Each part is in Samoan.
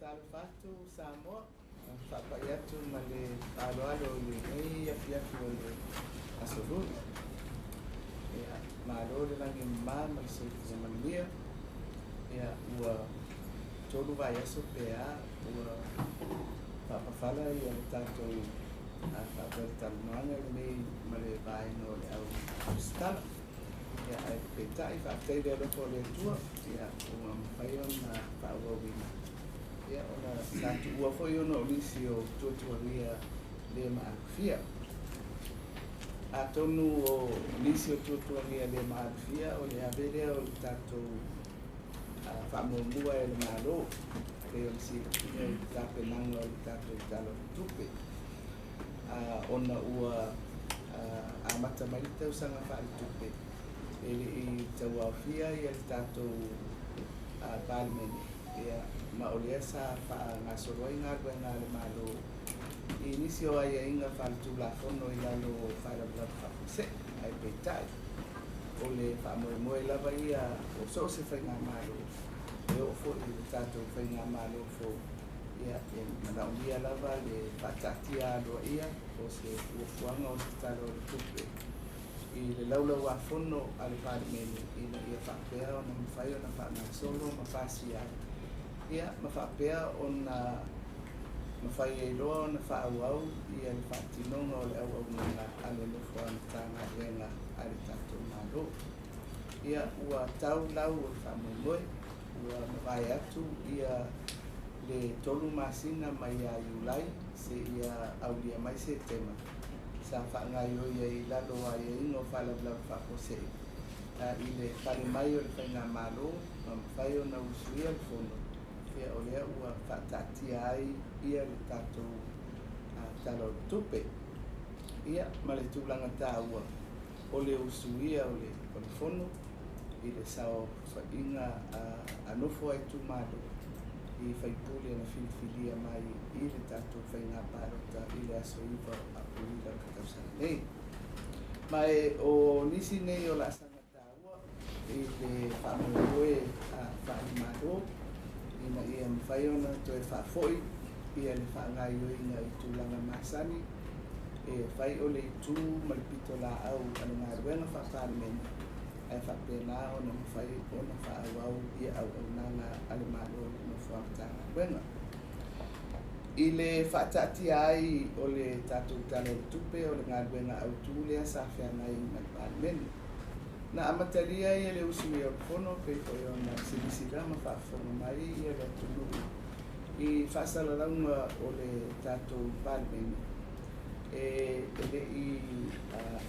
Faatalofa atu Samoa, faapai atu ma le faaaloalo i lenei afiafi o le Aso Lulu. Ia, malo le lagi e mama ma le soifua manuia. Ia, ua 3 vaiaso pe a ua faapafala ia le tatou faatalatalanoaga lenei ma le vaega o le au resitala. Ia, ae peitai faafetai i le alofa o le Atua, ia, ua mafai ona faaauauina. Ia, ona sa tuua foi ona o nisi o tuatuagia le maalofia. Atonu o nisi o tuatuagia le maalofia o le ave lea o le tatou faamuamua e le Malo, pei ona silafia i le tapenaga o le tatou Tala o le Tupe. Ona ua amata mai le tausaga faaletupe, e le i tauaofia ia le tatou Palemene, ia, ma o lea sa faagasolo ai galuega a le Malo i nisi o aiaiga faaletulafono i lalo o faalavelave faafuasei. Ae peitai, o le faamoemoe lava ia o so o se faigamalo, e oo foi i le tatou faigamalo fou, ia, e manaomia lava le faataatia aloaia o se fuafuaga o se Tala o le Tupe i le laulauafono a le Palemene, ina ia faapea ona mafai ona faagasolo ma pasia ai, ia, ma faapea ona mafai ai loa ona faaauau ia le faatinoga o le auaunaga a le nofo a Matagaluega a le tatou Malo. Ia, ua tau lau o le faamoemoe, ua mavae atu ia le 3 masina mai ia Iulai seia aulia mai Setema, sa faagaioi ai i lalo o aiaiga o faalavelave faafuasei i le pale mai o le faigamalo ma mafai ona usuia le fono. Ia, o lea ua faataatia ai ia le tatou Tala o le Tupe. Ia, ma le tulaga taua o le usuia o le fono i le saofaiga a nofo a itumalo i faipule na filifilia mai i le tatou faiga palota i le aso 9 o Aperila o le tausaga nei. Ma o nisi nei o laasaga taua i le faamoemoe faale-Malo ina ia mafai ona toe faafoi ia le faagaoioiga i tulaga masani e fai o le itu ma le pitolaau a le galuega faa-Palemene, ae faapena ona mafai ona faaauau ia auaunaga a le Malo i le nofo a Matagaluega. I le faataatia ai o le tatou Tala o le Tupe, o le galuega autu lea sa feagai ma le Palemene. Na amatalia ia le usuia o le fono, pei foi ona silasila ma faafofoga mai ia le atunuu i faasalalauga o le tatou Palemene, e le i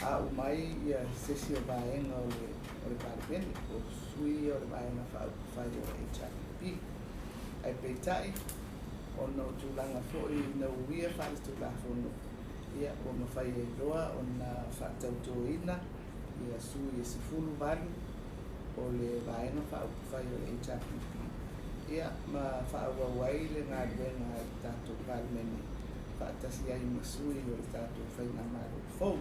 au mai ia se isi o vaega o le Palemene, o sui o le vaega faaupufai o le HRPP. Ae peitai, ona o tulaga foi na uia faaletulafono, ia, ua mafai ai loa ona faatautoina ia sui e 18 o le vaega faaupufai o le HRPP, ia, ma faaauau ai le galuega a le tatou Palemene faatasi ai ma sui o le tatou faigamalo fou.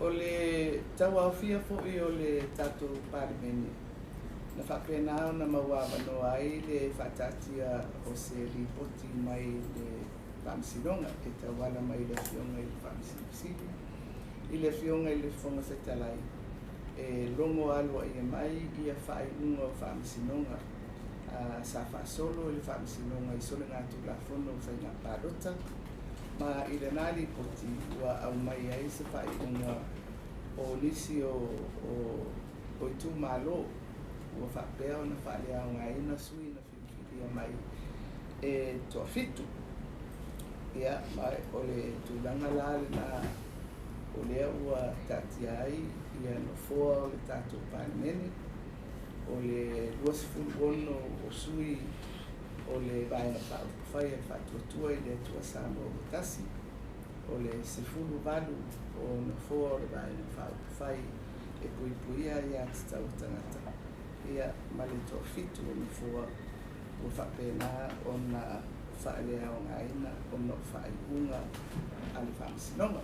O le tauaofia foi o le tatou Palemene, na faapena ona maua avanoa ai le faataatia o se lipoti mai le Faamasinoga e tauala mai le Afioga i le Faamasino Sili, i le Afioga i le Fofoga Fetalai, e logo aloaia mai ia faaiuga o Faamasinoga sa faasolo i le Faamasinoga i soligatulafono o faiga palota, ma i lena lipoti ua aumai ai se faaiuga o nisi o itumalo ua faapea ona faaleaogaina sui na filifilia mai e toafitu. Ia, ma o le tulaga la lena o lea ua taatia ai ia nofoa o le tatou Palemene, o le 26 o sui o le vaega faaupufai a le Faatuatua i le Atua Samoa ua tasi, o le 18 o nofoa o le vaega faaupufai e puipuia ia tatau a tagata, ia, ma le toafitu o nofoa ua faapena ona faaleaogaina ona o faaiuga a le Faamasinoga.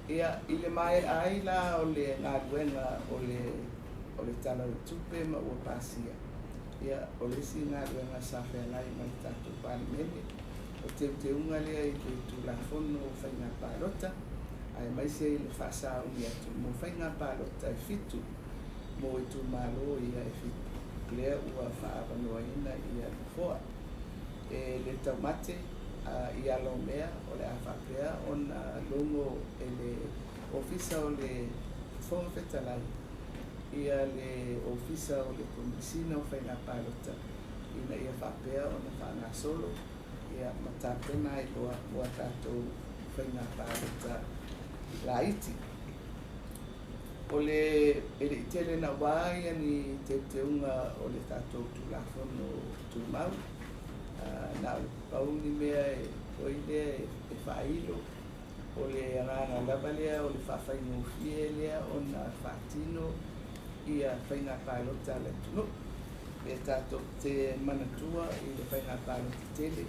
Ia, i le maea ai la o le galuega o le Tala o le Tupe ma ua pasia, Ia, o le isi galuega sa feagai ma le tatou Palemene, o teuteuga lea i le Tulafono o Faiga Palota, aemaise i le faasauni atu mo faiga palota e 7 mo itumalo ia e 7 lea ua faaavanoaina ia nofoa. E le taumate i ala o mea o le a faapea ona logo e le Ofisa o le Fofoga Fetalai ia le Ofisa o le Komesina o Faiga Palota ina ia faapea ona faagasolo ia ma tapena ai loa mo a tatou faiga palota laiti. O le e le i tele naua ia ni teuteuga o le tatou Tulafono Tumau, na o le pau ni mea e foi lea e faailo, o le agaga lava lea o le faafaigofie lea ona faatino ia faiga palota a le atunuu. E tatou te manatua i le faiga palota tele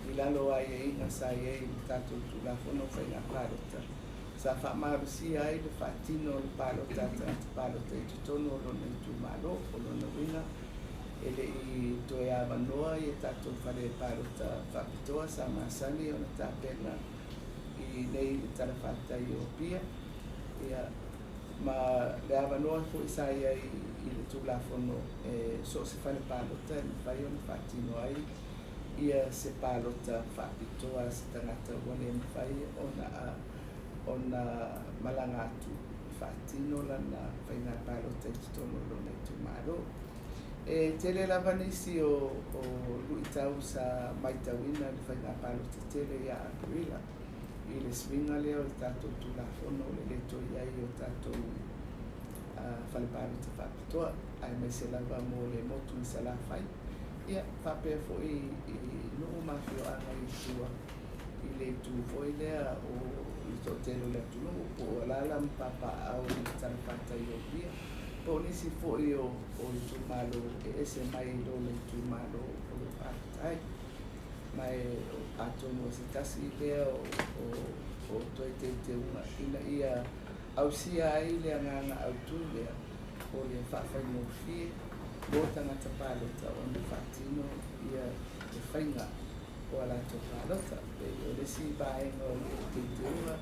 i lalo o aiaiga sa i ai i le tatou Tulafono o Faiga Palota, sa faamalosia ai le faatino o le palota a tagata palota i totonu o lona itumalo. O lona uiga e le i toe avanoa ia tatou fale palota faapitoa sa masani ona tapena i nei le talafatai o Apia, ia ma le avanoa foi sa i ai i le Tulafono e so o se fale palota e mafai ona faatino ai ia se palota faapitoa a se tagata ua le mafai ona malaga atu e faatino lana faiga palota i totonu o lona itumalo. E tele lava nisi o luitau sa matauina i le faiga palota tele ia Aperila i le suiga lea o le tatou Tulafono o le le toe i ai o tatou fale palota faapitoa, aemaise lava mo le motu i Salafai, ia faapea foi i nuu ma afioaga i tua i le itu foi lea o le toatele o le atunuu, po o alaala ma papaaao i le talafatai o Apia, po o nisi foi o itumalo e ese mai i lo le itumalo o lo o palota ai. Ma e atonu o se tasi lea o toe teuteuga ina ia ausia ai le agaga autu lea o le faafaigofie mo tagata palota ona faatino ia le faiga o a latou palota. Pei o le isi vaega o le teuteuga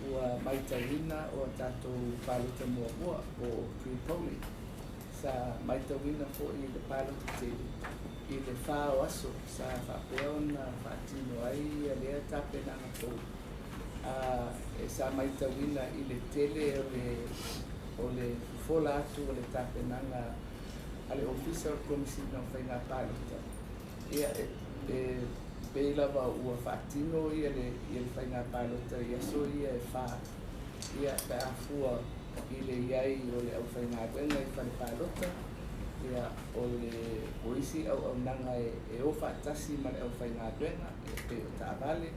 ua matauina o a tatou palota muamua po o pre-polling, sa matauina foi i le palota tele i le 4 o aso sa faapea ona faatino ai ia lea tapenaga fou. E sa matauina i le tele o le fofola atu o le tapenaga a le Ofisa o le Komesina o Faiga Palota, ia e pei lava ua faatino ia le faiga palota i aso ia e 4, ia pe a fua i le i ai o le aufaigaluega i fale palota, ia o isi auaunaga e o faatasi ma le aufaigaluega e pei o taavale,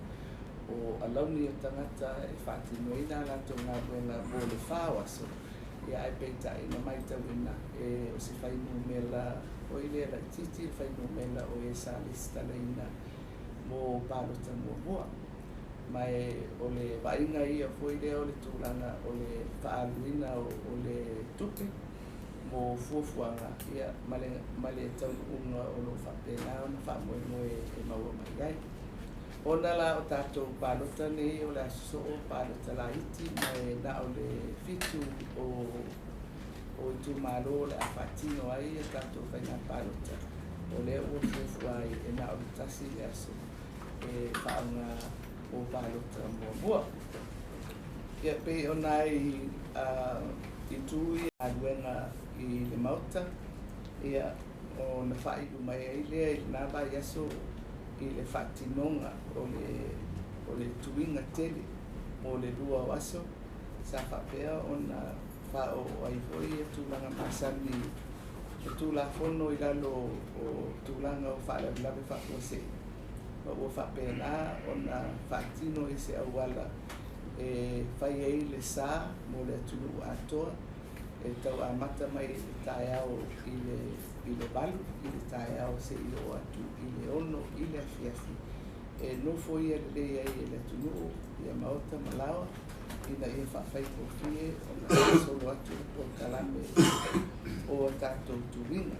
o alauni o tagata e faatinoina a latou galuega mo le 4 o aso. Ia ae peitai na matauina e o se fuainumera foi lea laitiiti le fuainumera o e sa resitalaina mo palota muamua. Ma e o le vaaiga ia foi lea o le tulaga o le faaaluina o le tupe mo fuafuaga, ia ma le taunuuga o lo o faapena ona faamoemoe e maua mai ai. Ona la o tatou palota nei o le aso soo palota laiti, ma e na o le 7 o itumalo o le a faatino ai ia tatou faiga palota, o lea ua fuafua ai e na o le 1 le aso e faaaoga mo palota muamua. Ia pei ona ai itu ia galuega i le Maota, ia ona faaiu mai ai lea i lena vaiaso i le faatinoga o le tuiga tele mo le 2 o aso sa faapea ona faaoo ai foi ia tulaga masani o Tulafono i lalo o tulaga o faalavelave faafuasei, ma ua faapena ona faatino i se auala e fai ai le sa mo le atunuu atoa e tau amata mai i le taeao i le 8 i le taeao seia oo atu i le 6 i le afiafi, e nofo ia lelei ai e le atunuu ia maota ma laoa ina ia faafaigofie ona faasolo atu le polokalame o a tatou tuiga.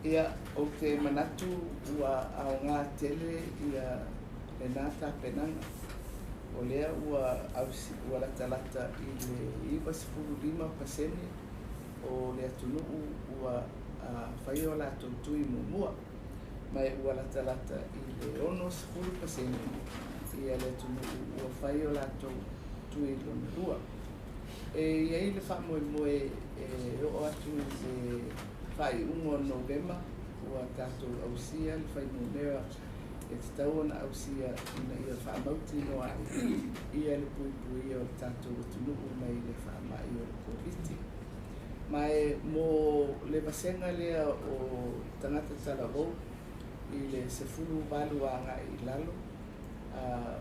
Ia, ou te manatu ua aogā tele ia lenā tapenaga, o lea ua ua latalata i le 95% o le atunuu ua faia o latou tui muamua, ma ua latalata i le 60% ia le atunuu ua fai o latou tui lona lua. E i ai le faamoemoe e oo atu i le faaiuga o Novema ua tatou ausia le fuainumera e tatau ona ausia ina ia faamautinoa ai ia le puipuia o le tatou atunuu mai le faamai o le Koviti. Ma e mo le vasega lea o tagata talavou i le 18 agai i lalo,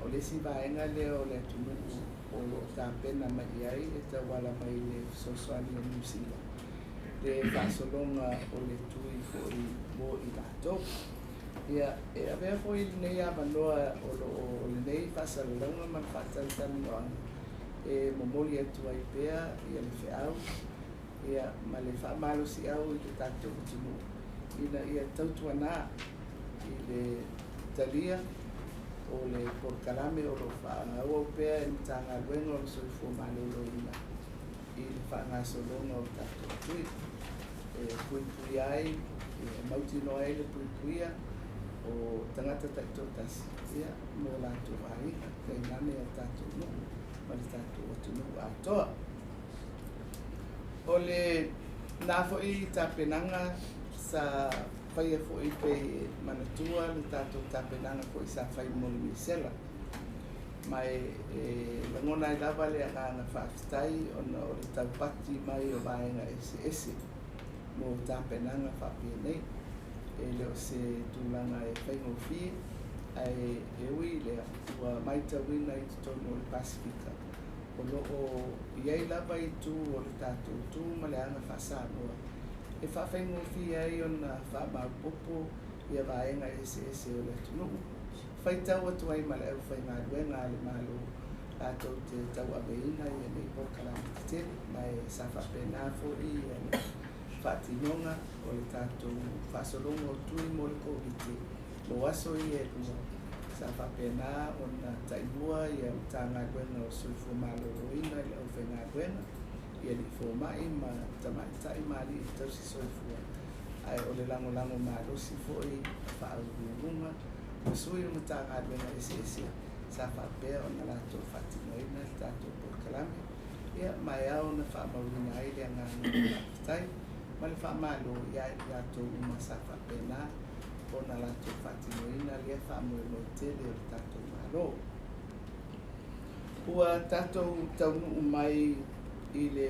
o le isi vaega lea o le atunuu o lo o tapena mai i ai e tauala mai le fesoasoani a Niu Sila, le faasologa o le tui foi mo i latou. Ia, e avea foi lenei avanoa o lo o lenei faasalalauga ma le faatalatalanoaga e momoli atu ai pea ia le feau ia ma le faamalosiau i le tatou atunuu ina ia tautuanā i le talia o le polokalame o lo o faaauau pea e le Matagaluega o le Soifua Maloloina i le faagasologa o tatou tui e puipuia ai, e mautinoa ai le puipuia o tagata taitoatasi ia mo latou aiga, tainane o tatou nuu ma le tatou atunuu atoa. O lenā foi tapenaga sa faia foi pe manatua le tatou tapenaga foi sa fai mo le misela, ma e lagona ai lava le agaga faafetai ona o le taupati mai o vaega eseese mo tapenaga faapenei. E le o se tulaga e faigofie, ae e ui i lea ua matauina i totonu o le Pasefika o lo o i ai lava itu o le tatou tu ma le aga faa-Samoa e faafaigofie ai ona faamaopoopo ia vaega eseese o le atunuu, faitau atu ai ma le aufaigaluega a le Malo latou te tauaveina ia nei polokalame tetele. Ma e sa faapena foi ia le faatinoga o le tatou faasologa o tui mo le Koviti mo aso ia e lua, sa faapena ona taimua ia Matagaluega o le Soifua Maloloina i le aufaigaluega, i alii fomai ma tamaitai ma alii tausi soifua, ae o le lagolago malosi foi a faauluuluga ma sui o Matagaluega eseese sa faapea ona latou faatinoina le tatou polokalame. Ia, ma e ao ona faamauina ai le agaga o le faafetai ma le faamalo ia i latou uma sa faapena ona latou faatinoina lea faamoemoe tele o le tatou Malo. Ua tatou taunuu mai i le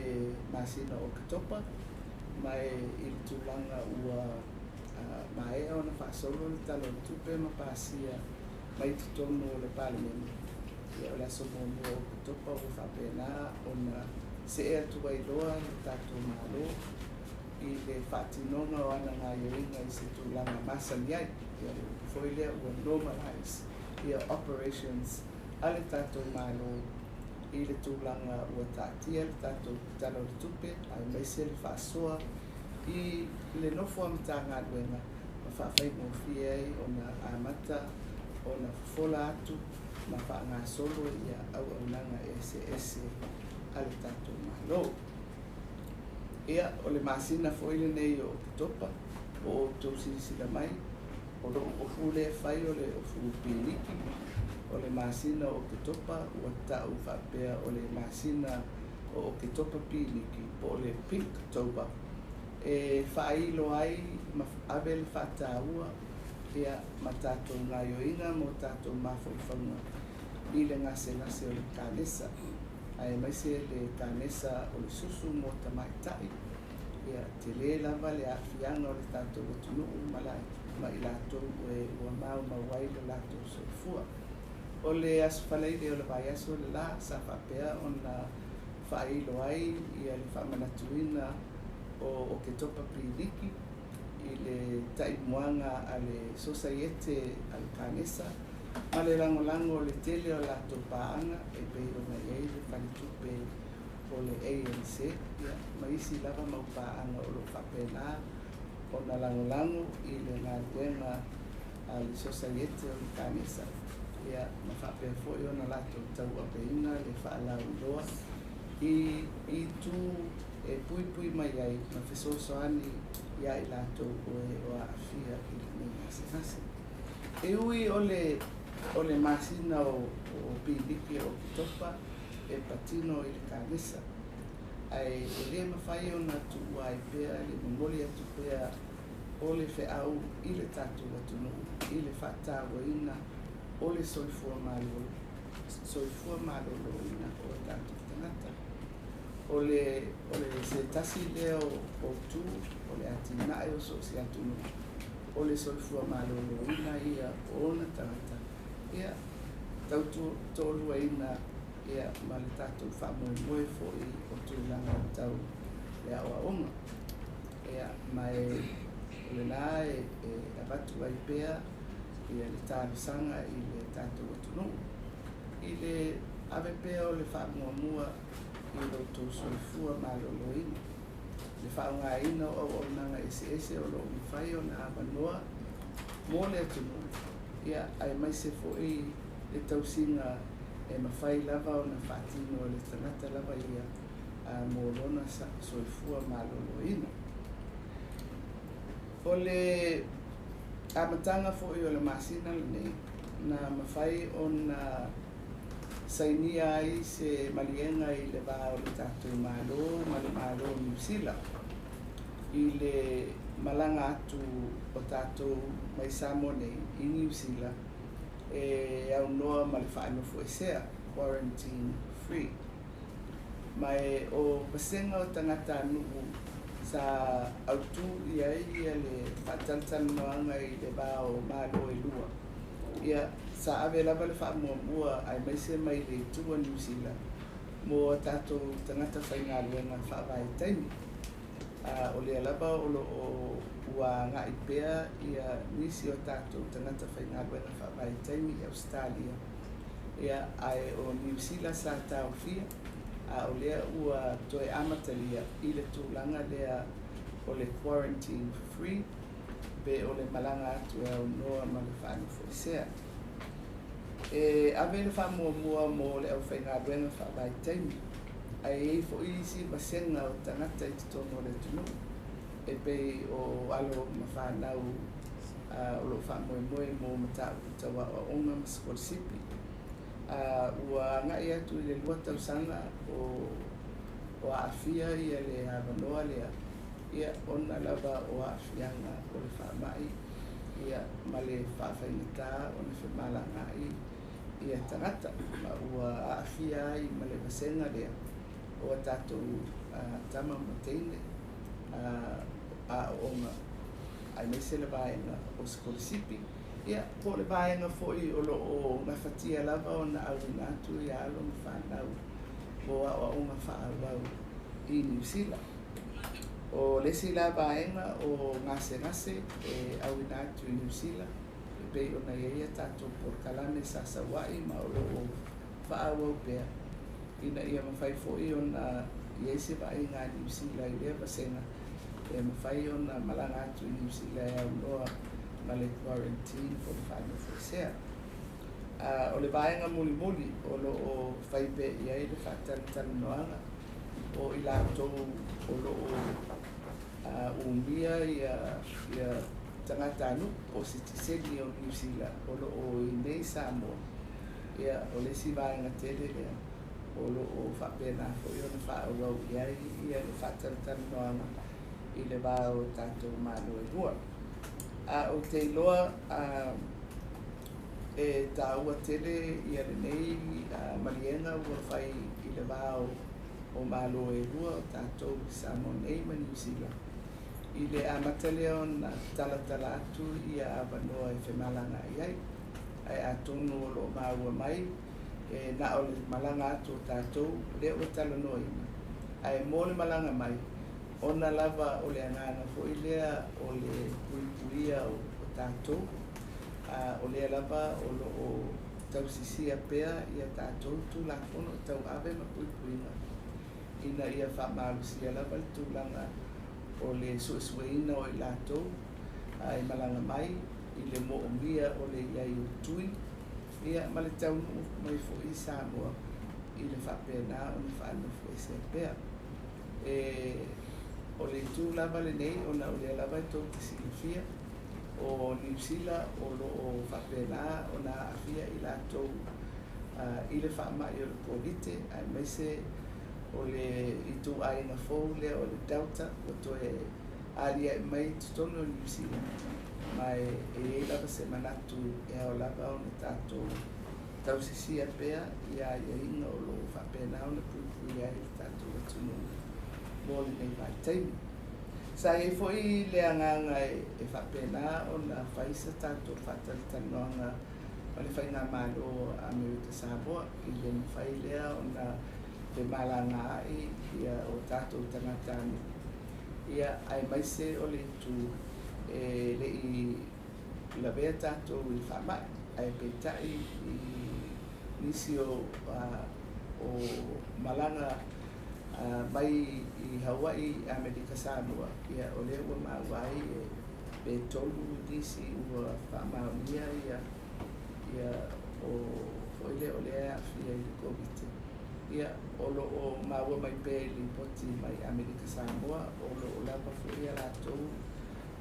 masina o Oketopa, ma e i le tulaga ua maea ona faasolo le Tala o le Tupe ma pasia mai totonu o le Palemene. Ia, o le aso 1 o Oketopa ua faapena ona see atu ai loa le tatou Malo i le faatinoga o ana gaoioiga i se tulaga masani ai. Ia, le upu foi lea ua normalize ia operations a le tatou Malo i le tulaga ua taatia le tatou Tala o le Tupe, aemaise le faasoa i le nofo a Matagaluega ma faafaigofie ai ona amata ona fofola atu ma faagasolo ia auaunaga eseese a le tatou Malo. Ia, o le masina foi lenei o Oketopa, o outou silasila mai, o lou ofu lea e fai o le ofu piniki. O le masina o Oketopa ua tau faapea o le masina o Oketopa piniki po o le Pinktober, e faailo ai ma ave le faataua ia ma tatou gaoioiga ma o tatou mafaufauga i le gasegase o le kanesa, aemaise le kanesa o le susu mo tamaitai. Ia, tele lava le aafiaga o le tatou atunuu ma i latou e ua maumau ai le latou soifua. O le aso Faraile o le vaiaso le la sa faapea ona faailo ai ia le faamanatuina o Oketopa piniki i le taimuaga a le Sosaiete a le Kanesa ma le lagolago o le tele o latou paaga e pei ona i ai le faletupe o le ANC, ia, ma isi lava mau paaga o lo o faapena ona lagolago i le galuega a le Sosaiete o le Kanesa, ia ma faapea foi ona latou tauaveina le faalauiloa i itu e puipui mai ai ma fesoasoani ia i latou o e o aafia i lenei gasegase. E ui o le masina o Piliki o Oketopa e patino i le Kanesa, ae e lē mafai ona tuua ai pea le momoli atu pea o le feau i le tatou atunuu i le faatauaina o le soifua maloloina o tatou tagata. O le se tasi lea o tu o le atinae o so o se atunuu o le soifua maloloina ia o ona tagata, ia tautoaluaina ia ma le tatou faamoemoe foi o tulaga tau le aoaoga. Ia, ma e o lena e avatu ai pea ia le talosaga i le tatou atunuu i le ave pea o le faamuamua i lo outou soifua maloloina, le faaaogaina o auaunaga eseese o lo o mafai ona avanoa mo le atunuu, ia aemaise foi le tausiga e mafai lava ona faatino e le tagata lava ia mo lona soifua maloloina. O le amataga foi o le masina lenei na mafai ona sainia ai se maliega i le va o le tatou Malo ma le Malo o Niu Sila i le malaga atu o tatou mai Samoa nei i Niu Sila e aunoa ma le faanofoesea, quarantine free. Ma e o pasega o tagatanuu sa autū i ai ia le faatalatalanoaga i le va o Malo e lua, ia sa ave lava le faamuamua aemaise mai le itu a Niu Sila mo a tatou tagata faigaluega faavaitaimi. O lea lava o lo o ua agai pea ia nisi o tatou tagata faigaluega faavaitaimi i Ausetalia, ia ae o Niu Sila sa taofia, a o lea ua toe amatalia i le tulaga lea o le quarantine free pe o le malaga atu e aunoa ma le faanofoesea. E ave le faamuamua mo le aufaigaluega faavaitaimi, ae i ai foi isi vasega o tagata i totonu o le atunuu e pei o alo ma fanau o lo o faamoemoe mo mataupu tau aoaoga ma sikolasipi. Ua agai atu i le 2 tausaga o aafia ia le avanoa lea, ia ona lava o aafiaga o le faamai, ia ma le faafaigata ona femalagaai ia tagata, ma ua aafia ai ma le vasega lea o a tatou tama ma teine aoaoga aemaise le vaega o sikolasipi, ia po o le vaega foi o lo o gafatia lava ona auina atu ia alo ma fanau mo aoaoga faaauau i Niu Sila. O le isi la vaega o gasegase e auina atu i Niu Sila e pei ona i ai a tatou polokalame sa saua'i ma o lo o faaauau pea ina ia mafai foi ona i ai se vaaiga a Niu Sila i lea vasega e mafai ona malaga atu i Niu Sila e aunoa ma le quarantine po o le faanofoesea. O le vaega mulimuli o lo o fai pea i ai le faatalatalanoaga o i latou o lo o umia ia tagatanuu po o sitiseni o Niu Sila o lo o i nei Samoa, ia o le isi vaega tele lea o lo o faapena foi ona faaauau i ai ia le faatalatalanoaga i le va o tatou Malo e lua. Ou te iloa e taua tele ia lenei maliega ua fai i le va o Malo e lua o tatou i Samoa nei ma Niu Sila i le amata lea ona talatala atu ia avanoa e femalagaai ai. Ae atonu o lo o maua mai e na o le malaga atu o tatou lea ua talanoaina, ae mo le malaga mai ona lava o le agaga foi lea o le puipuia o tatou, o lea lava o lo o tausisia pea ia tatou tulafono tauave ma puipuiga ina ia faamalosia lava le tulaga o le suesueina o i latou e malaga mai i le moomia o le iai o tui ia ma le taunuu mai foi i Samoa i le faapena ona faanofoesea pea. O le itu lava lenei ona o lea lava e tou te silafia o Niu Sila o lo o faapena ona aafia i latou i le faamai o le Koviti, aemaise o le ituaiga fou lea o le Delta ua toe aliae mai i totonu o Niu Sila, ma e i ai lava se manatu e ao lava ona tatou tausisia pea ia aiaiga o lo o faapena ona puipuia ai le tatou atunuu mo lenei vaitaimi. Sa i ai foi le agaga e faapena ona fai se tatou faatalatalanoaga ma le Faigamalo a Amerika Samoa i le mafai lea ona femalagaai ia o tatou tagatanuu, ia aemaise o le itu e le i lavea tatou i le faamai, ae peitai i nisi o malaga mai i Hawaii Amerika Samoa, ia o lea ua maua ai pe 3 nisi ua faamaonia ia o foi lea o lea e aafia i le Koviti. Ia o lo o maua mai pea i lipoti mai Amerika Samoa o lo o lava foi ia latou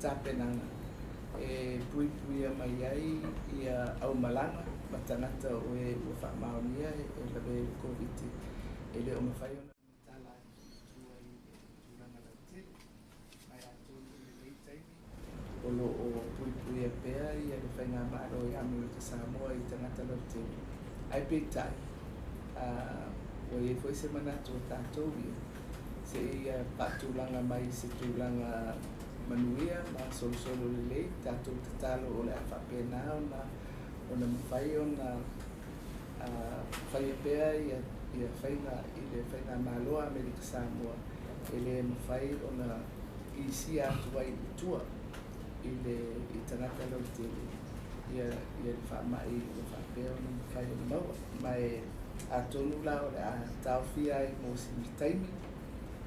tapenaga e puipuia mai ai ia aumalaga ma tagata o e ua faamaonia e lavea i le Koviti e le o mafai ona matala atu i tua i le tulaga lautele. Mai atonu i lenei taimi o lo o puipuia pea ia le Faigamalo i Amerika Samoa i tagata lautele, ae peitai ua i ai foi se manatu o tatou ia se ia faatulaga mai se tulaga manuia ma solosolo lelei, tatou tatalo o le a faapena ona mafai ona faia pea ia faiga i le Faigamalo a Amerika Samoa e le mafai ona isia atu ai i tua i le i tagata lautele ia le faamai ua faapea ona mafai ona maua. Ma e atonu la o le a taofia ai mo sina taimi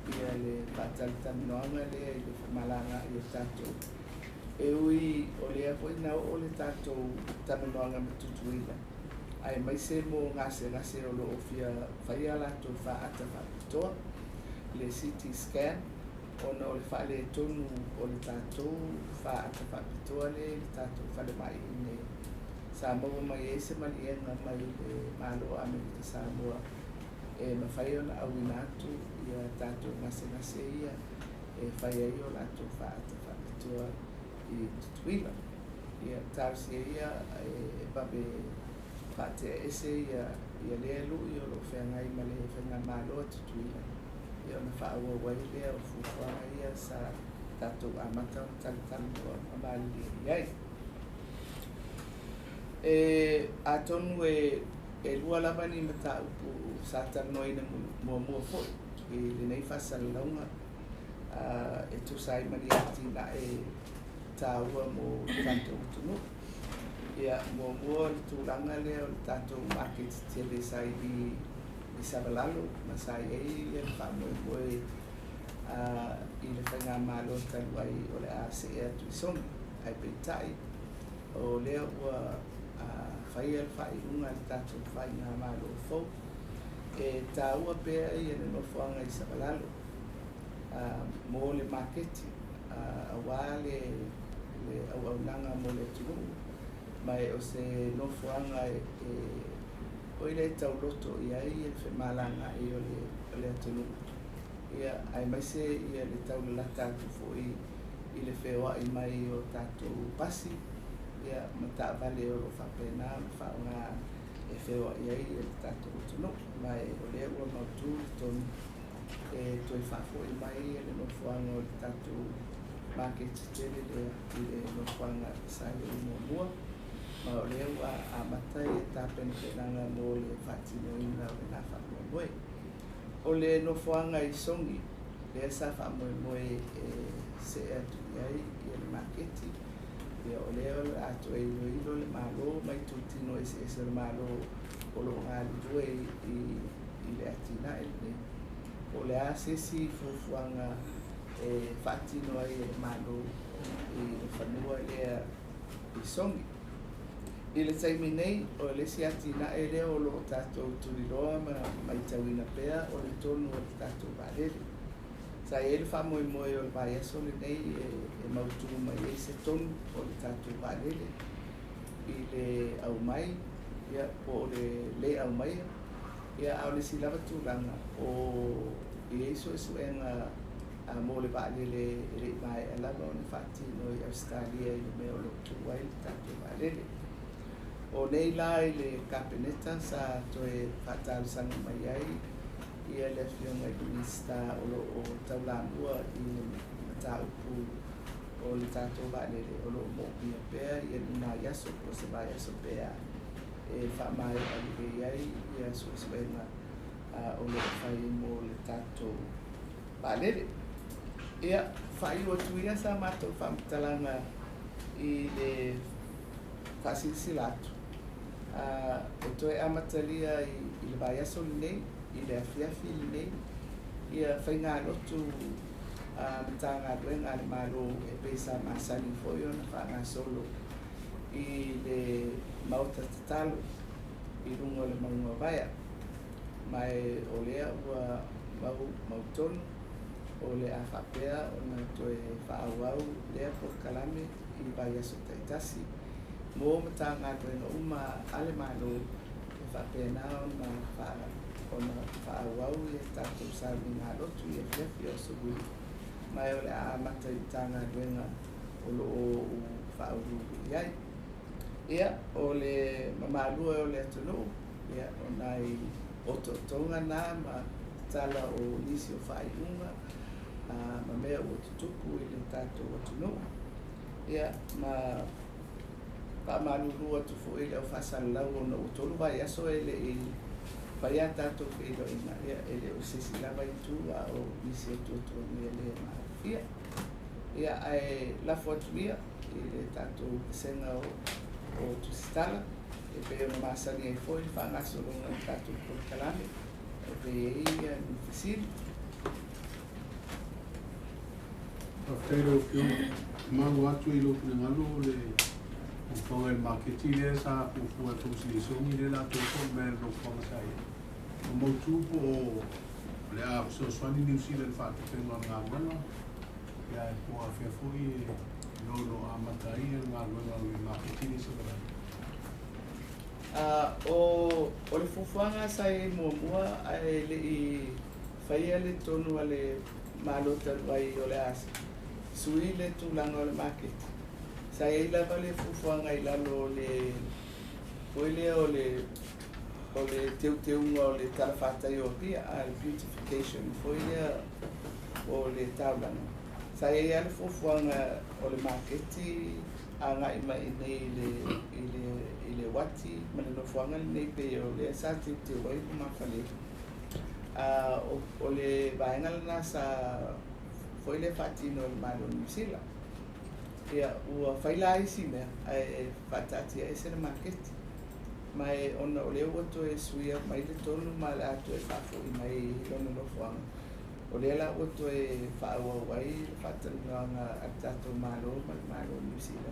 ia le faatalatalanoaga lea i le femalagaai o tatou. E ui o lea foi na oo le tatou talanoaga ma Tutuila, aemaise mo gasegase o lo o fia faia latou faata faapitoa, le CT scan, ona o le faaletonu o le tatou faata faapitoa lea i le tatou falemai i sa maua mai ai se maliega mai le Malo o Amerika Samoa e mafai ona auina atu ia tatou gasegase ia e fai ai o latou faata faapitoa i Tutuila. Ia talosia ia e vave faateaese ia lea lui o lo o feagai ma le Faigamalo a Tutuila, ia ona faaauau ai lea o fuafuaga ia sa tatou amata ona talatalanoa ma malilie i ai. E atonu e lua lava ni mataupu sa talanoaina muamua foi i lenei faasalalauga e tusa ai ma ni atinae taua mo le tatou atunuu. Ia muamua le tulaga lea o le tatou maketi tele sa i Savalalo ma sa i ai le faamoemoe i le Faigamalo talu ai o le a see atu i Sogi, ae peitai o lea ua faia le faaiuga a le tatou Faigamalo fou e taua pea ia le nofoaga i Savalalo mo le maketi aua le auaunaga mo le atunuu, ma o se nofoaga e oi le tauloto i ai le femalagaai o le atunuu, ia aemaise ia le taulalata atu foi i le feoai mai o tatou pasi ia ma taavale o lo o faapena ona faaaoga e feoai ai le tatou atunuu. Ma o lea ua mautu le tonu e toe faafoi mai le nofoaga o le tatou maketi tele lea i le nofoaga sa i ai muamua, ma o lea ua amata ia tapenapenaga mo le faatinoina o lena faamoemoe. O le nofoaga i Sogi lea sa faamoemoe e see atu i ai ia le maketi, ia o lea o le a toe iloilo le Malo ma itutino eseese o le Malo o lo o galulue i le atinae lenei. O le a se isi fuafuaga e faatino ai e le Malo i le fanua lea i Sogi. I le taimi nei, o le isi atinae lea o loo tatou tuliloa ma matauina pea o le tonu o le tatou vaalele. Sa i ai le faamoemoe o le vaiaso lenei e mautu mai ai se tonu o le tatou vaalele i le aumai, ia, po o le lē aumaia, ia, a o le isi lava tulaga o i ai suesuega mo le vaalele e le'i maea lava ona faatino i Ausetalia i le mea o loo tuu ai le tatou vaalele. O nei la i le Kapeneta sa toe faatalosaga mai ai ia le afioga i le Minisita o loo taulamua i le mataupu o le tatou vaalele, o loo moomia pea ia ni nai aso po o se vaiaso pea e faamaea lelei ai ia suesuega o loo fai mo le tatou vaalele. Ia, faaiu atu ia sa matou faamatalaga i le faasilasila atu e toe amatalia i le vaiaso lenei i le afiafi lenei ia faigalotu Matagaluega a le Malo e pei sa masani foi ona faagasolo i le maota tatalo i luga o le mauga o Vaea. Ma o lea ua mautonu o le a faapea ona toe faaauau lea polokalame i vaiaso taitasi mo Matagaluega uma a le Malo e faapena ona faaauau ia tatou sauniga lotu i afiafi o aso Lua, ma o le a amata i Matagaluega o loo ou faauluulu i ai. Ia, o le mamalu e o le atunuu, ia, o nai otootoga na ma tala o nisi o faaiuga ma mea ua tutupu i le tatou atunuu. Ia, ma faamalulu atu foi i le au faasalalau ona ua 3 vaiaso e le'i fai a tatou feiloaiga, ia, e le o se isi lava itu a o nisi o tuatuagia le maalofia. Ia, ae lafo atu ia i le tatou vasega o Tusitala e pei ona masani ai foi le faagasologa o le tatou polokalame e pei ai ia ni fesili. Faafetai lau Afioga. Malu atu i lou finagalo o le fuafuaga i le maketi lea sa fuafua e fausia i Sogi lea o le a toe foi mai i le nofoaga sa i ai. O mautu po o le a fesoasoani Niu Sila i le faatupega o le galuega, ia po o afea foi e lo amata ai le galuega o le maketi lea i Savala'i. O le fuafuaga sa i ai muamua ae le'i faia le tonu a le Malo talu ai o le a sui le tulaga o le maketi. Sa i ai lava le fuafuaga i lalo o le foi lea o le teuteuga o le talafatai o Apia, a le beautification foi lea o le taulaga. Sa i ai le fuafuaga o le maketi agai mai nei i le uati ma le nofoaga lenei pei o lea sa teuteu ai lumafale. O le vaega lena sa foi lea faatino e le Malo o Niu Sila. Ia, ua fai la isi mea ae faataatia ese le maketi. Ma e ona o lea ua toe suia mai le tonu ma le a toe faafoi mai i lona nofoaga. O lea la ua toe faaauau ai le faatalanoaga a le tatou Malo ma le Malo o Niu Sila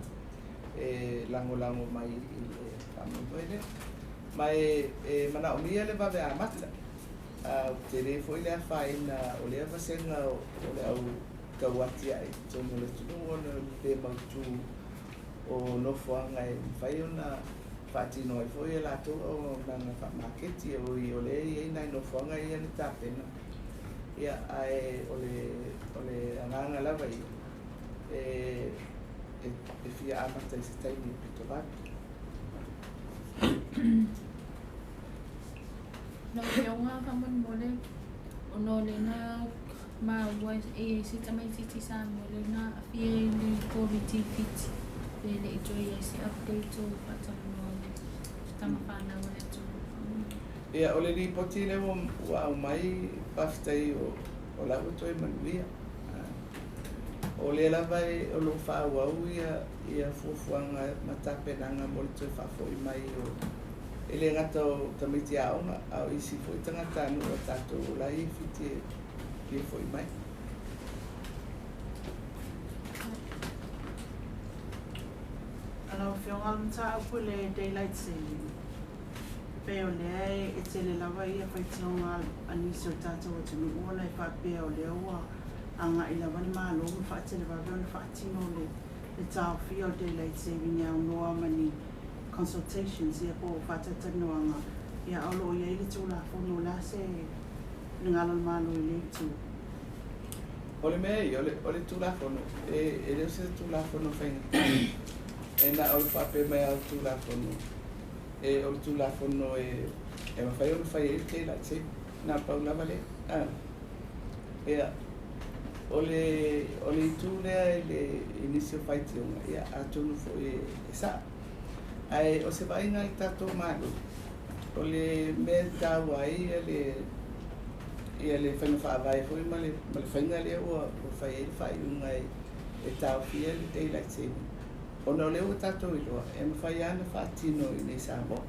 e lagolago mai i le faamoemoe lea. Ma e manaomia le vave amata. Tele foi le afaina o lea vasega o le au tauatiae i totonu o le atunuu ona le mautu o nofoaga e mafai ona faatino ai foi e latou auaunaga faamaketi oi o lea e i ai nai nofoaga ia na tapena. Ia, ae o le agaga lava ia e fia amata i se taimi pito vave. Lau Afioga faamolemole ona o lena maua e i ai se tamaitiiti Samoa lea na aafia i le Koviti Fiti pe le'i toe i ai se update o faatalanoa i tamafanau a le atunuu faamolemole. Ia, o le lipoti lea ua aumai, faafetai o la ua toe manuia. O lea lava o loo faaauau ia fuafuaga ma tapenaga mo le toe faafoi mai o e le gata o tamaiti aoga a o isi foi tagatanuu o tatou o la e i Fiti e fia foi mai. Afioga o le mataupu i le daylight saving, pei o lea e tele lava ia faitioga a nisi o le tatou atunuu ona e faapea o lea ua agai lava le Malo ma faatelevave ona faatino le taofia o le daylight saving e aunoa ma ni consultations ia po o faatalatalanoaga, ia a o lo o i ai le Tulafono. O le a se finagalo o le Malo i lea itu? O le mea ia, o le Tulafono, e le o se Tulafono faigata. E na o le faapea mai lava o le Tulafono, o le Tulafono e mafai ona fai ai le daylight saving. Na pau lava lea. Ia, o le itu lea i nisi o faitioga, ia, atonu foi e sao. Ae o se vaaiga a le tatou Malo, o le mea e taua ai ia le faiga faavae foi ma le faiga lea ua fai ai le faaiuga e taofia le daylight saving. Ona o lea ua tatou iloa, e mafai lava ona faatino i inei i Samoa.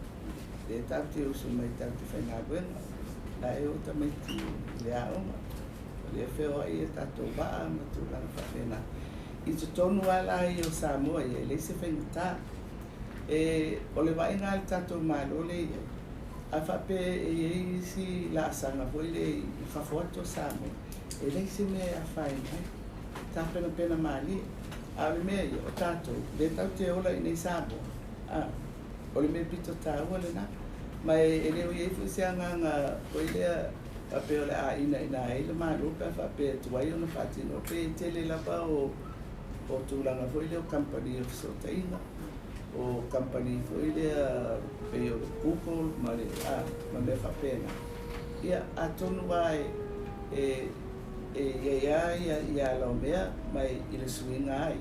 Lea tatou te usu mai tatou te faigaluega, la e o tamaiti i le aoga. O lea feoai ia tatou vaa ma tulaga faapena. I totonu lava la ia o Samoa ia, e leai se faigata. O le vaaiga a le tatou Malo lea e i ai, a faapea e i ai isi laasaga foi lea i fafo atu o Samoa, e leai se mea e afaina ai. Tapenapena malie. A o le mea ia, o tatou, lea tatou te ola i inei i Samoa, o le mea pito taua lena. Ma e le o i ai foi se agaga foi lea faapea o le a inaina ai le Malo pe a faapea e tuai ona faatino. Pe tele lava o tulaga foi lea o kamupani o fesootaiga, o kamupani foi lea pei o le Google ma mea faapena. Ia, atonu lava e i ai lava ia ala o mea mai i le suiga ai,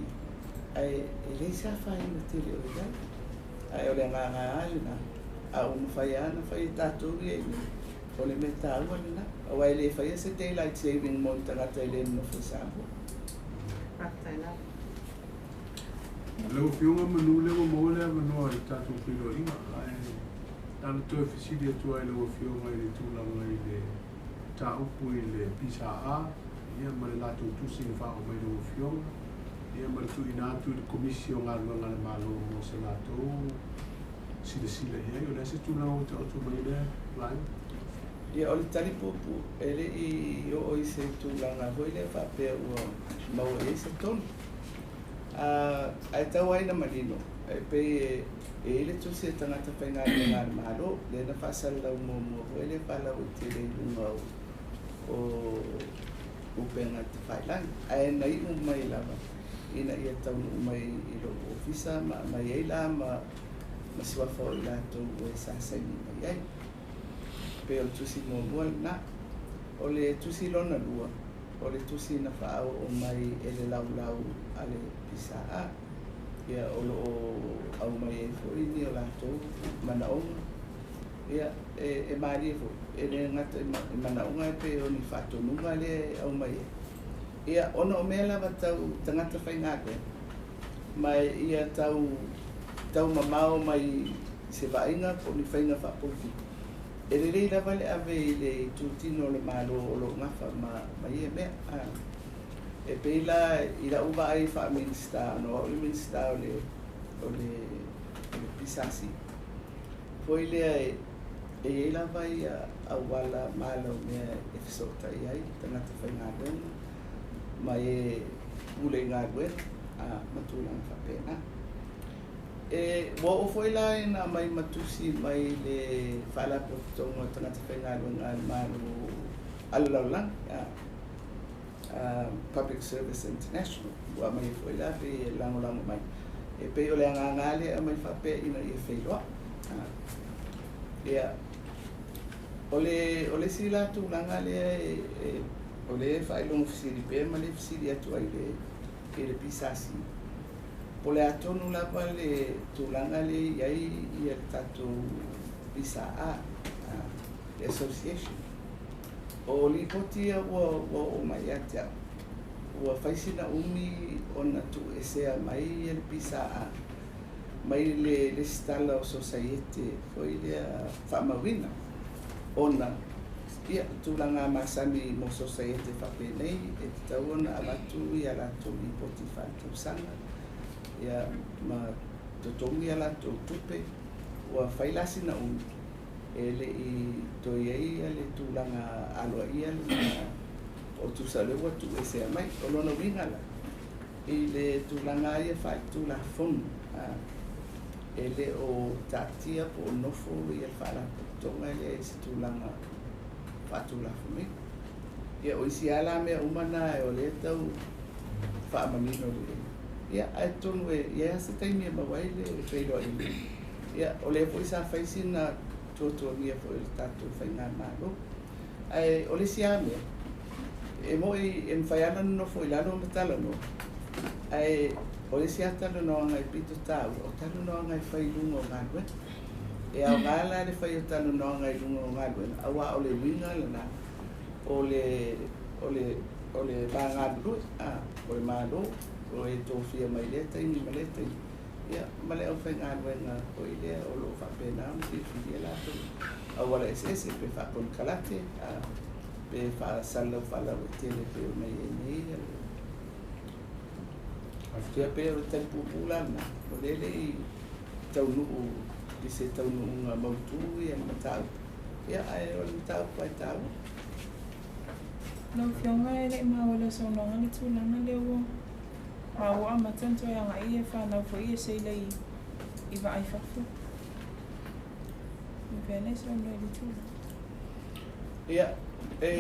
ae e leai se afaina tele o i ai. Ae o le agaga lava lena, a ua mafai lava ona fai e tatou ia i inei, o le mea taua lena. Aua e le faia se daylight saving mo le tagata e le nonofo i Samoa. Faafetai lava. Lau Afioga manu lea ua maua le avanoa i tatou feiloaiga, ae na toe fesili atu ai lau Afioga i le tulaga i le mataupu i le PSA, ia ma le latou tusi na faaoo mai lau Afioga, ia ma le tuuina atu i le Komisi o Galuega a le Malo mo se latou silasila i ai. O le a se tulaga ua taoto mai lea vaega? Ia, o le tali puupuu, e le i oo i se tulaga foi lea faapea ua maua i ai se tonu. Ae tau ai na manino, e pei e i ai le tusi a tagata faigaluega a le Malo, lea na faasalalau muamua foi lea faalauaitele i luga o upega tafailagi. Ae na iu mai lava ina ia taunuu mai i lou ofisa ma aumai ai la ma suafa o i latou e sa saini mai ai. Pei o le tusi muamua lena. O le tusi lona lua, o le tusi na faaoo mai e le laulau a le PSA. Ia, o lo o aumai ai foi ni o latou manaoga. Ia, e malie foi, e le gata i manaoga e pei o ni faatonuga lea e aumai ai. Ia, ona o mea lava tau tagata faigaluega, ma ia tau mamao mai se vaaiga po o ni faiga faapolokiki. E lelei lava le ave i le itutino o le Malo o lo o gafa ma ia mea. E pei la i lau vaai faa-Minisita, ona o au le Minisita o le PSC. Foi lea e i ai lava ia auala ma ala o mea e fesootai ai tagata faigaluega ma e pule i galuega ma tulaga faapena. E ua oo foi la ina aumai ma tusi mai le Faalapotopotoga o Tagata Faigaluega a le Malo a le Lalolagi, Public Service International, ua aumai foi la pei e lagolago mai. E pei o le agaga lea e aumai faapea ina ia feiloai. Ia, o le isi la tulaga lea o lea e faailoga fesili pea ma le fesili atu ai i le PSC. Po o le a tonu lava le tulaga lea e i ai ia le tatou PSA, le association. O lipoti ia ua oo mai ia te au, ua fai sina umi ona tuuesea mai ia le PSA mai le lesitala o sosaiete foi lea faamauina ona ia tulaga masani mo sosaiete faapenei e tatau ona avatu ia latou lipoti faaletausaga ia ma totogi a latou tupe ua fai la sina umi e le'i toe i ai le tulaga aloa'ia lena o tusa o lea ua tu'uesea mai. O lona uiga la i le tulaga ia fa'aletulafono e lē o ta'atia po o nofo ia le fa'alapotopotoga lea i se tulaga fa'atulafonoina. Ia o isi ala mea uma na e o lea tau fa'amanino lelei. Ia ae tonu e ia se taimi e maua ai le feiloaiga. Ia o lea fo'i sa fai sina tuatuagia fo'i o le tatou faigamālō. Ae o le isi a mea e mo'i e mafai lava ona nonofo i lalo ma talanoa, ae o le isi a talanoaga e pito tāua o talanoaga e fai i luga o galuega. E aogā la le fai o talanoaga i luga o galuega auā o le uiga lenā o le o le o le vagalulue o le Malo o e tofia mai lea taimi ma lea taimi ia ma le aufaigaluega foi lea o lo'o faapena ona filifilia latou auala eseese pe faakonekarate pe faasalalau faalauaitele pei ona i ai nei ia pei o le tali puupuu la lena o lea e le'i taunu'u i se taunu'uga mautū ia le mataupu ia ae o le mataupu lava e taua. Lau Afioga e le'i maua i lau saunoaga le tulaga lea ua maua ua amata ona toe aga'i e fanau foi ia seila i vaai fafo. E pea le saunoa i le tulaga. Ia, e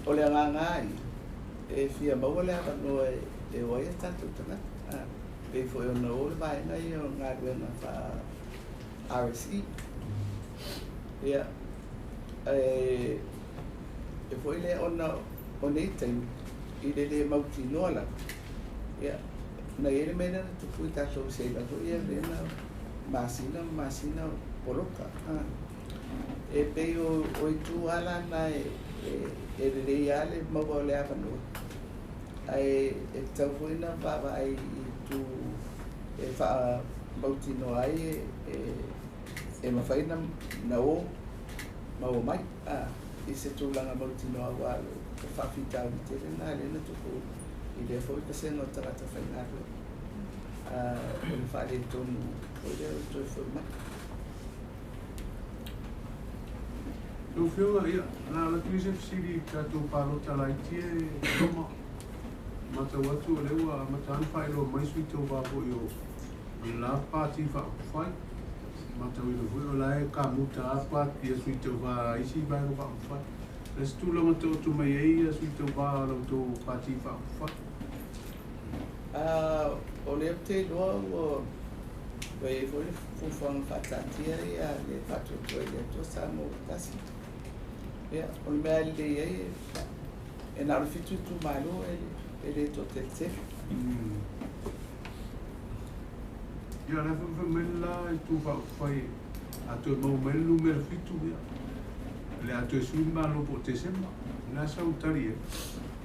o le agaga lava ia, e fia maua le avanoa e o ai a tatou tagata. Pei foi ona o le vaega ia o galuega faa RSE. Ia, e foi lea ona o nei taimi i le lē mautinoa lava. Ia, na i ai le mea lea na tupu i tatou seila foi ia lea na masina ma masina poloka. E pei o itu lava la na e lelei lava le maua o le avanoa, ae e tatau foi ona vaavaai i itu e faamautinoa ai e mafai ona o maua mai i se tulaga mautinoa auā o faafitauli tele lena lea na tupu i lea foi pasega o tagata faigaluega o le faaletonu foi lea o le toe fo'i mai. Lau Afioga, ia, o le a alu atu ia se fesili i tatou palota laiti e loma. Matau atu o lea ua amata lava ona faailoa mai sui tauva foi o le la Pati Faaupufai. Matauina foi o la e kamuta lava ia sui tauva a isi Vaega Faaupufai. O le a se tulaga taoto mai ai ia sui tauva a la outou Pati Faaupufai? O lea ou te iloa ua i ai foi le fuafuaga faataatia ia le Faatuatua i le Atua Samoa ua Tasi. Ia, o le mea e lelei ai e na o le 7 itumalo e le toateletele. Ia, o le a foi fai mai le la Itu Faaupufai a toe maua mai le numera 7, ia, o le a toe sui le Malo po o Tesema. O le a sau tali i ai?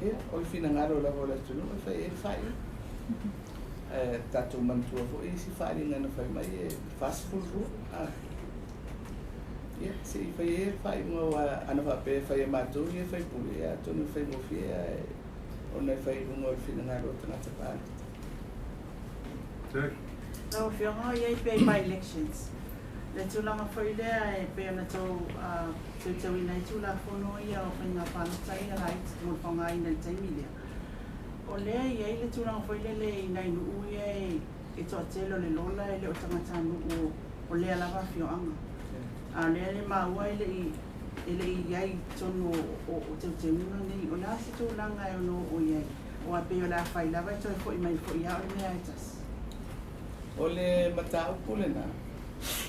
Ia, o le finagalo lava o le atunuu e fai ai le faaiuga. Ae tatou manatua foi isi faaaliga na fai mai e 42. Ia, se i fai ai le faaiuga aua ana faapea e fai e matou ia faipule, ia atonu e faigofie ae ona e fai i luga o le finagalo o tagata palota. Jack. Lau Afioga, o i ai pea i by-elections le tulaga foi lea e pei ona tou teuteuina ai Tulafono ia o faiga palota ia laiti mo le faaaogaina i le taimi lea. O lea e i ai le tulaga foi lele i nai nuu ia e toatele o le lola e le o tagatanuu o lea lava afioaga. A o lea e maua e le i i ai i totonu o teuteuga nei. O le a se tulaga e ono oo i ai? Aua pei o le a fai lava e toe foi mai foi lava o le mea e tasi. O le mataupu lenā,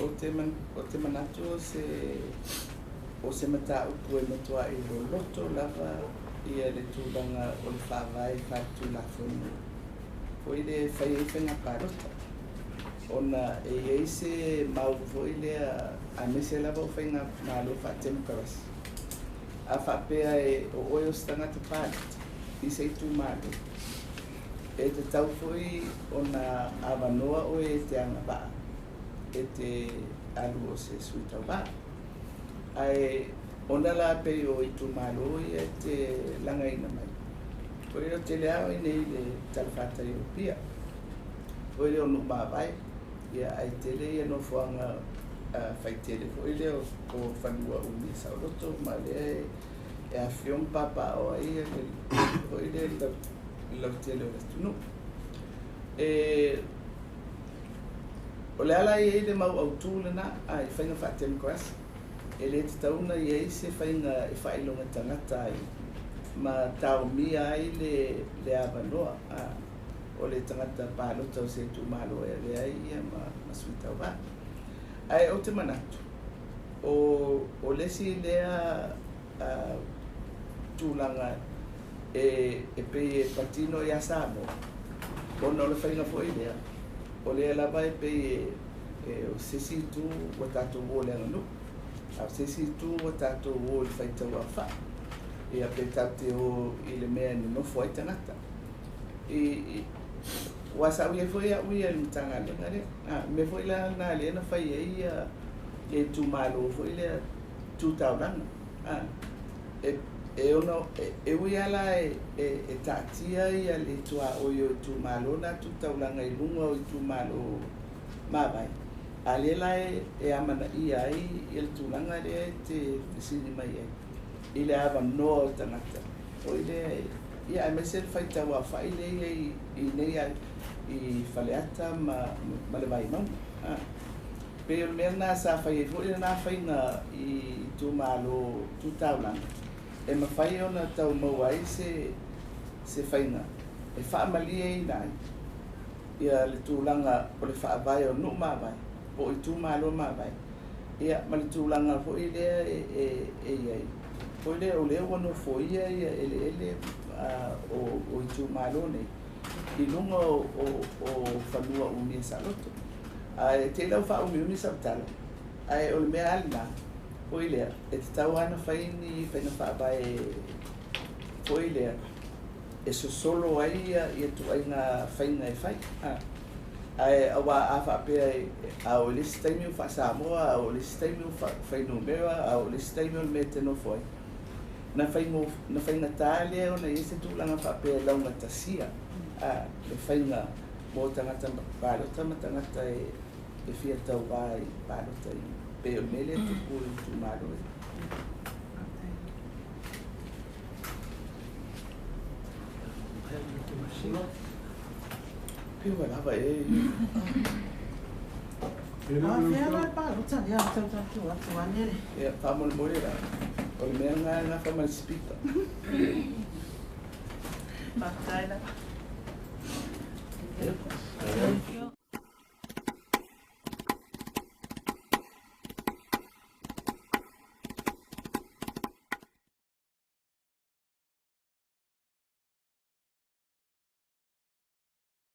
ou te manatu o se mataupu e matua'i loloto lava ia le tulaga o le faavae faaletulafono foi lea e fai ai faiga palota ona e i ai se mau foi lea aemaise lava o faigamalo faatemokarasi. A faapea e o oe o se tagata palota i se itumalo, e tatau foi ona avanoa oe e te agavaa e te alu o se sui tauvā. Ae ona la pei o itumalo ia e te lagaina mai, o le tele lava i inei i le talafatai o Apia. Foi lea o nuu mavae, ia ae tele ia nofoaga faitele foi lea o fanua umia saoloto ma lea e afifio ma papaaao ai le foi lea le lautele o le atunuu. E o le ala e i ai le mau autū lenā i faiga faatemokarasi, e lē tatau ona i ai se faiga e faailoga tagata ai ma taomia ai le avanoa o le tagata palota o se itumalo e avea ai ia ma sui tauvā. Ae ou te manatu, o le isi lea tulaga e pei e patino iā Samoa, ona o le faiga foi lea, o lea lava e pei e o se isi itu ua tatou o i le aganuu, a o se isi itu ua tatou o i le faitauaofai, ia pe tatou te o i le mea e nonofo ai tagata. I ua sa ui ai foi a'u ia i le Matagaluega lea. Mea foi la lena lea na fai ai ia le itumalo foi lea tu taulaga. E ono e ui lava la e taatia ia le tuaoi o itumalo na tu taulaga i luga o itumalo mavae, a lea la e amanaia ai ia le tulaga lea e te fesili mai ai i le avanoa o tagata foi lea ia aemaise le faitauaofai lea i i nei i Faleata ma le Vaimauga. Pei o le mea lena sa fai ai foi lena faiga i itumalo tu taulaga, e mafai ona tau maua ai se faiga e faamalieina ai ia le tulaga o le faavae o nuu mavae po o itumalo mavae, ia ma le tulaga foi lea e i ai foi lea o lea ua nofoia ia eleele o itumalo nei i luga o fanua umia saoloto. Ae te i lau faaumiumi sau tala, ae o le mea lava lenā foi lea e tatau lava ona fai ni faiga faavae foi lea e sosolo ai ia ituaiga faiga e fai. Ae auā a faapea a oo i le isi taimi ua faa-Samoa, a oo i le isi taimi ua fuainumera, a oo i le isi taimi o le mea e te nofo ai, na faigatā lea ona i ai se tulaga faapea e laugatasia le faiga mo tagata palota ma tagata e fia tauvā i palota i pei o le mea lea e tupu i itumalo e. Pe ua lava ea i. Afea la le palota lea o tau tatou atu ane le. Ia, faamolemole la, o le mea lena e gafa ma le Speaker. Faafetai lava. Ia.